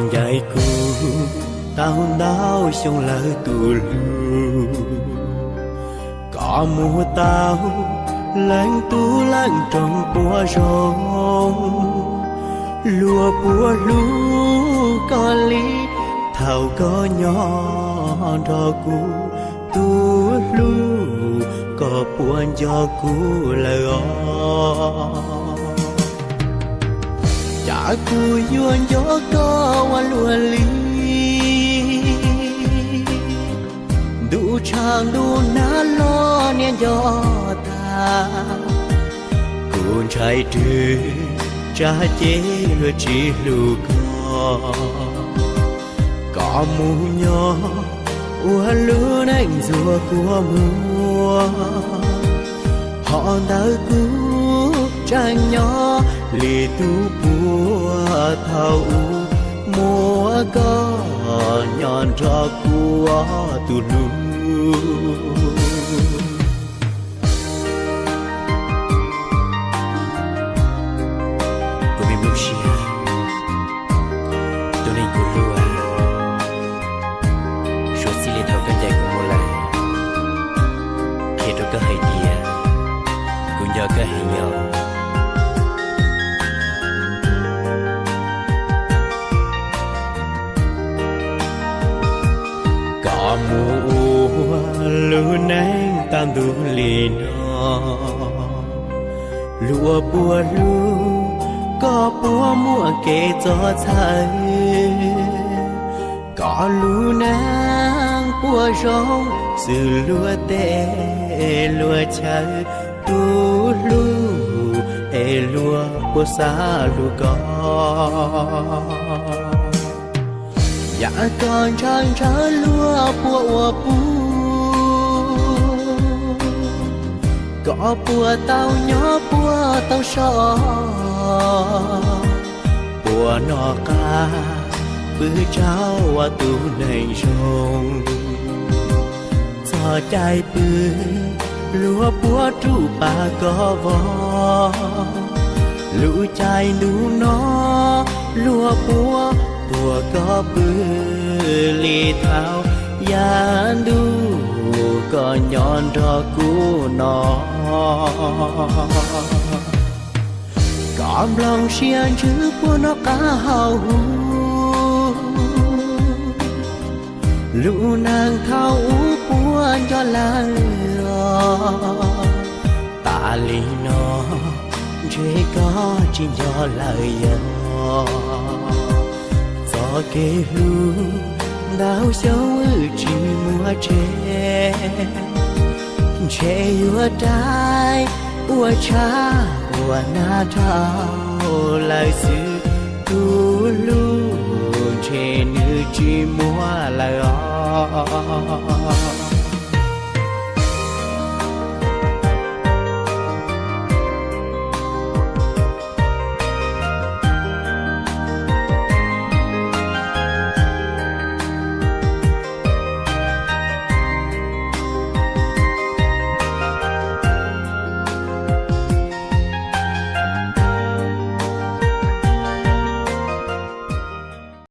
Ncaim kuv tau ntau xyoo lawm tus hlub, koj mus tau leej tub leej roog puas zoo, luag puas hlub koj li thaum koj nyob nrog kuv. Tus hlub, koj puas nco kuv lawm os? Cas kuv yuav nco koj ua luaj li, ntuj tshav ntuj nag los niaj nco tag. Kuv ntshai rwg tsam ces luag tsis hlub koj, koj mus nyob ua lub neej ntxuag kua muag. Hov ntawd kuv tseem nyob li tus puag thaum ub, muaj koj nyob nrog kuv tus hlub. Kuv me Nplooj Siab, tus neeg kuv hlub, suav txij li thaum koj ncaim kuv mus lawm, qhia rau koj hais tias kuv nco koj heev os. Koj mus ua lub neej tag ntuj li no, luag puas hlub, koj puas muaj kev txawj txhawj. Koj lub neej puas zoo xws luag tej luag chaw, tus hlub es luag puas xav hlub koj. Yam koj ntshaw ntshaw luag puas ua puv, koj puas tau nyob puas tau so, puas noj qab pw tsaug ua tus neeg zoo. Txog caij pw luag puas rub pab koj vog, lub caij ntuj no luag puas tuag koj pw li thaum yav ntuj koj nyob nrog kuv no. Koj nplooj siab ntsws puas noj qab haus huv, lub neej thaum ub puas nco lawm os? Tas li no ntshe koj tsis nco lawm yog, txoj kev hlub ntau xyoo wb tsis muaj tseg, ntshe yuav raug ua tshaj ua nag dhau lawm xwb. Tus hlub ntshe nws tsis muaj lawm os.